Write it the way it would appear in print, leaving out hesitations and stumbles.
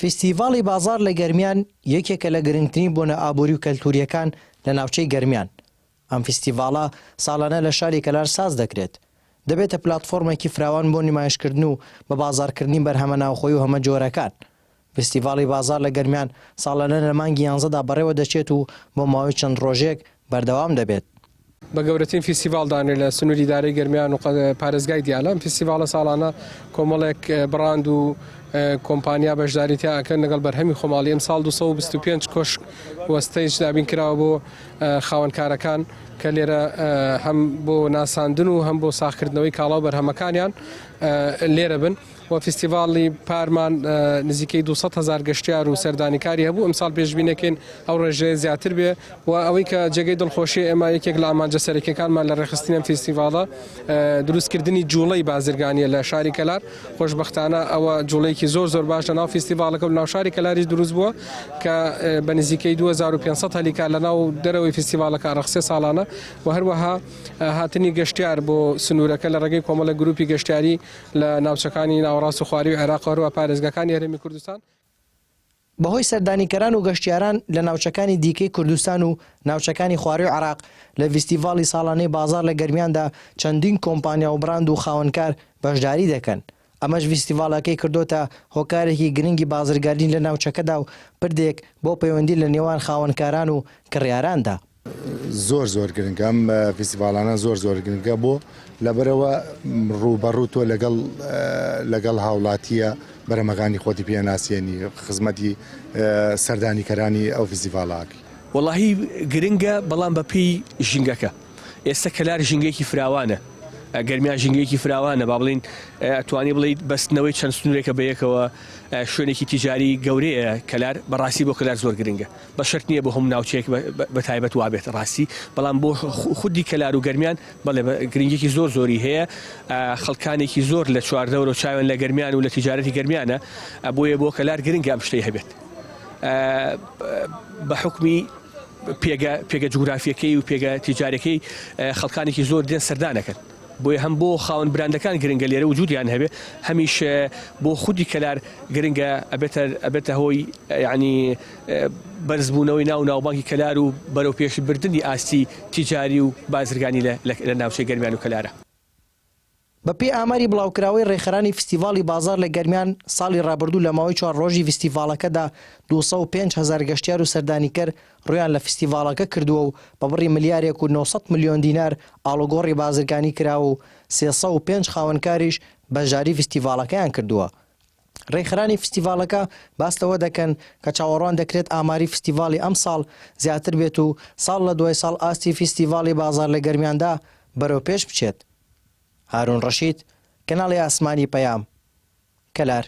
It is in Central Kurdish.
فیستیڤاڵی بازاڕ لە گەرمیان یەکێکە لە گرنگترین بۆنە ئابووری و کەلتوورییەکان لە ناوچەی گەرمیان. ئەم فیستیڤاڵە ساڵانە لە شاری کەلار ساز دەکرێت. دەبێتە پلاتفۆرمێکی فراوان بۆ نمایشکردن و بە بازاڕکردنی بەرهەمە ناوخۆیی و هەمەجۆرەکان. فیستیڤاڵی بازاڕ لە گەرمیان ساڵانە لە مانگی یانزەدا بەڕێوە دەچێت و بۆ ماوەی چەند ڕۆژێک بەردەوام دەبێت. بە گەورەترین فیستیڤاڵ دانرێت لە سنووری ئیدارەی گەرمیان و پارێزگای دیالە، ئەم فیستیڤاڵە ساڵانە کۆمەڵێک بڕاند و کۆمپانیا بەشداری تیا ئەکەن لەگەڵ بەرهەمی خۆماڵی، ئەمساڵ 225 کۆشک و stage دابین کراوە بۆ خاوەنکارەکان کە لێرە هەم بۆ ناساندن و هەم بۆ ساغکردنەوەی کاڵا و بەرهەمەکانیان لێرە بن. و فیستیڤاڵی پارمان نزیکەی 200 هەزار گەشتیار و سەردانیکاری هەبوو، ئەمساڵ پێشبینی ئەکەین ئەو ڕێژەیە زیاتر بێ و ئەوەی کە جێگەی دڵخۆشیە ئێمە یەکێک لە ئامانجە سەرەکیەکانمان لە ڕێکخستنی ئەم فیستیڤاڵە دروستکردنی جوڵەی بازرگانیە لە شاری کەلار، خۆشبەختانە ئەوە جوڵەیەکی زۆر زۆر باش لە ناو فیستیڤاڵەکە و لە ناو شاری کەلاریش دروست بووە کە بە نزیکەی 2500 هەلی کار لە ناو دەرەوەی فیستیڤاڵەکە ئەڕەخسێ ساڵانە و هەروەها هاتنی گەشتیار بۆ سنوورەکە لە ڕێگەی کۆمەڵێک گروپی گەشتیاری لە ناوچەکانی ناوەڕاست و خوارووی عێراق و هەروەها پارێزگاکانی هەرێمی کوردستان. بەهۆی سەردانیکەران و گەشتیاران لە ناوچەکانی دیکەی کوردستان و ناوچەکانی خوارووی عێراق، لە ڤیستیڤاڵی ساڵانەی بازاڕ لە گەرمیاندا چەندین کۆمپانیا و بڕاند و خاوەنکار بەشداری دەکەن، ئەمەش ڤیستیڤاڵەکەی کردۆتە هۆکارێکی گرنگی بازرگانی لە ناوچەکەدا و پردێک بۆ پەیوەندی لە نێوان خاوەنکاران و کڕیاراندا. زۆر زۆر گرنگە ئەم فیستیڤاڵانە زۆر زۆر گرنگە بۆ لەبەرەوە ڕووبەڕوو تۆ لەگەڵ لەگەڵ هاوڵاتیە بەرەمەکانی خۆتی پێناسیێنی خزمەتی سەردانیکەرانی ئەو فیستیڤاڵاکی. وەڵاهی گرنگە بەڵام بە پێی ژینگەکە ئێستا کەلار ژینگەیەکی فراوانە گەرمیان ژینگەیەکی فراوانە با بڵین ئەتوانی بڵیت بەستنەوەی چەند سنوورێکە بەیەکەوە شوێنێکی تیجاری گەورەیە کەلار بەڕاستی بۆ کەلار زۆر گرنگە بە شەرت نییە بۆ هەموو ناوچەیەک بە تایبەت وابێت ڕاستی بەڵام بۆ خودی کەلار و گەرمیان بەڵێ گرنگێکی زۆر زۆری هەیە خەڵکانێکی زۆر لە چواردەورە و چاویان لە گەرمیان و لە تیجارەتی گەرمیانە بۆیە بۆ کەلار گرنگە ئەم شتەی هەبێت بە حکمی پێگە پێگە جوگرافیەکەی و پێگە تیجارەکەی خەڵکانێکی زۆر دێن سەردانەکەن. بۆیە هەم بۆ خاوەن براندەکان گرنگە لێرە وجودیان هەبێ هەمیش بۆ خودی کەلار گرنگە ئەبێتە ئەبێتە هۆی یعنی بەرزبوونەوەی ناو ناوبانگی کەلار و بەرەو پێشبردنی ئاستی تیجاری و بازرگانی لە لە ناوچەی گەرمیان و کەلارە. بە پێی ئاماری بڵاوکراوەی ڕێکخەرانی فستیڤاڵی بازاڕ لە گەرمیان، ساڵی ڕابردوو لە ماوەی چوار ڕۆژی ڤستیڤاڵەکەدا 205 هەزار گەشتیار و سەردانیکەر ڕوویان لە فستیڤاڵەکە کردووە و بە بڕی ملیارێک و 900 ملیۆن دینار ئاڵوگۆڕی بازرگانی کراوە و 305 خاوەنکاریش بەشداری فستیڤاڵەکەیان کردووە. ڕێکخەرانی فستیڤاڵەکە باس لەوە دەکەن کە چاوەڕوان دەکرێت ئاماری فستیڤاڵی ئەمساڵ زیاتر بێت و ساڵ لە دوای ساڵ ئاستی فستیڤاڵی بازاڕ لە گەرمیاندا بەرەوپێش بچێت. هارون ڕەشید، کەناڵی ئاسمانی پەیام، کەلار.